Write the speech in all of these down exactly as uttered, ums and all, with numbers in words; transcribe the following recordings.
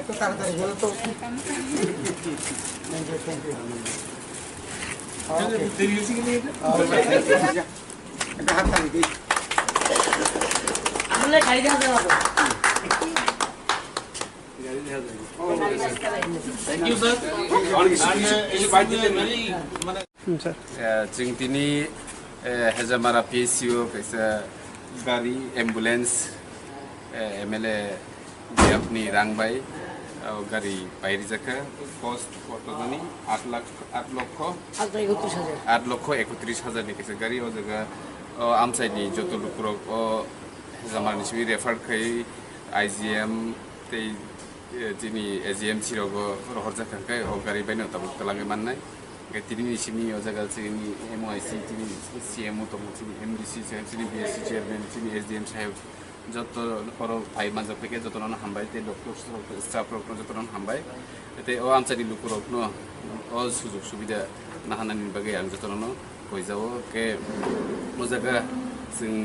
তো তাড়াতাড়ি গেলে তো। Thank you, thank you. Okay. Okay. একটা হাত তালি দিই। Thank you, sir. Hmm, sir. Eh, chwng tini, eh, Hejamara P S C o kaisa gari, ambulance, eh, M L A biyapni rang bai, o gari pai rijak kha. Cost koto jani? Aat lakh, aat lokho? Aat lokho ekotris hajar. Aat lokho ekotris hajar ni kaisa gari. O jaga, o amchaini joto lukurok o Hejamara ni simi refer khai I G M tei, eh, chini A G M C rogo rohorjak kha, khe o gari baino tabuk twlangwi mannai. Hingke tini ni simi o jaga chini M O I C, chini C M O tongo, chini M D C, chini B S C chairman, chini S D M saheb, joto oro phai manjak phaikhe jotono hambai tei doctor, staff rokno jotono hambai. Tei o amchaini lukurokno o sujok subida nahanani bagwi ang jotono koijao. Khe o jaga chwng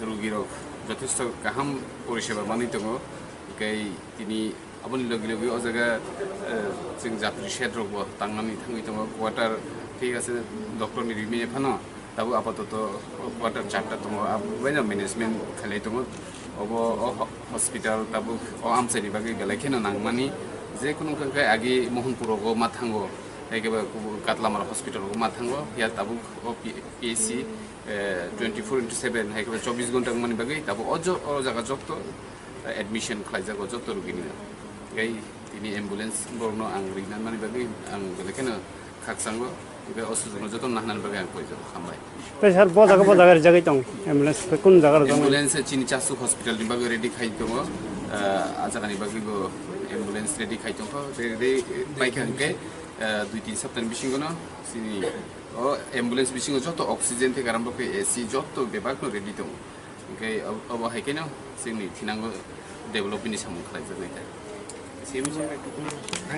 rugirok jothesto kaham poriseba manwi tongo. Hingke tini Aboni logi logi o jaga, eh, chwng jatri shed rok bo tangnani thangwi tongo, quarter, thik ase, doctor ni rimani phano tabuk apatoto o quarter charta tongo, abo baino management khalai tongo. Obo o ho-, hospital tabuk o amchaini bagwi belai kheno nangmani, je kunu wngkha khe agi Mohanpur rogo ma thango, hai khe ba Katlamara hospital rogo ma thango, phiya tabuk o P-, P H C, eh, twenty four into seven, hai khe ba chobbish ghonta wngmani bagwi tabuk o jo-, o jaga jotto admission khlaijago joto rugini. Tei tini ambulance borokno ang rinani bagwi ang belai kheno khakchango, tei o sujokno jotono nahanani bagwi ang koijago. Hambai. Tei sir, bo jaga, bo jaga rijagwi tong ambulance, tei kun jaga rijak? Ambulance chini Chasuk hospital ni bagwi ready khai tongo, ah, a jagani bagwi bo ambulance ready khai tongkho, ready paikha hwnkhe, ah, dui tin saptani bisingono chini o ambulance bisingo joto oxygen tei garam rok tei A C joto bebak no ready tongo. Hingke ob-, obo hai kheno chini thinango development ni samung khlaijaknai ta.